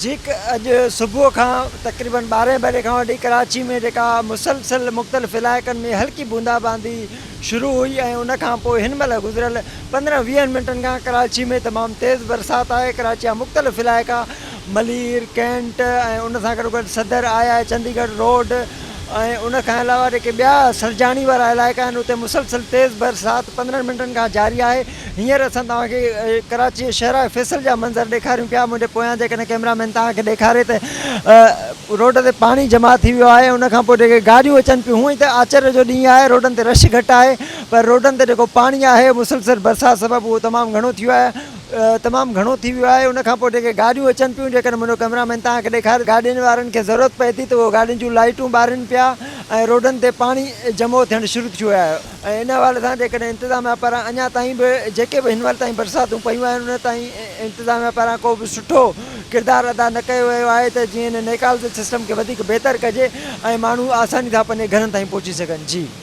جيڪ اڄ صبح کان تقريبن ٻارهين بجي کان وٺي ڪراچي ۾ جيڪا مسلسل مختلف علائقن ۾ هلڪي بوندا باندي شروع هئي ۽ ان کان پوء هن مهل گذريل پندرهن ويهن منٽن کان ڪراچي ۾ تمام تيز برسات آهي ڪراچي جا مختلف علائقا ملير ڪينٽ ۽ ان سان گڏوگڏ صدر آء آء چنديڳڙهه روڊ ۽ ان کان علاوه جيڪي ٻيا سرجاڻي وارا علائقا آهن اتي مسلسل تيز برسات پندرهن منٽن کان جاري آهي هينئر اسان توهان کي ڪراچي جي شهراء فيصل جا منظر ڏيکاريون پيا منهنجي پويان جيڪڏهن ڪئميرا مين توهان کي ڏيکاري ته روڊ تي پاڻي جمع ٿي ويو آهي ان کان پوء جيڪي گاڏيون اچن پيون هونئن ته آچر جو ڏينهن آهي روڊن تي رش گهٽ آهي پر روڊن تي جيڪو پاڻي آهي مسلسل برسات سبب اهو تمام گهڻو ٿي ويو آهي تمام گهڻو ٿي ويو آهي ان کان پوء جيڪي گاڏيون اچن پيون جيڪڏهن منهنجو ڪئميرا مين توهان کي ڏيکاري گاڏين وارن کي ضرورت پئي ٿي ته اهو گاڏين جون لائيٽون ٻارين پيا ۽ روڊن تي پاڻي جمع ٿيڻ شروع ٿي ويو آهي. ۽ ان حوالي سان جيڪڏهن انتظاميا پاران اڃا تائين به جيڪي به هن مهل تائين برساتون پيون آهن ان تائين انتظاميا پاران ڪو به سٺو ڪردار ادا نه ڪيو ويو آهي ته جيئن ان نيڪال جي سسٽم کي وڌيڪ بهتر ڪجي ۽ ماڻهو آساني سان پنهنجي گهرن تائين پهچي سگهن جي.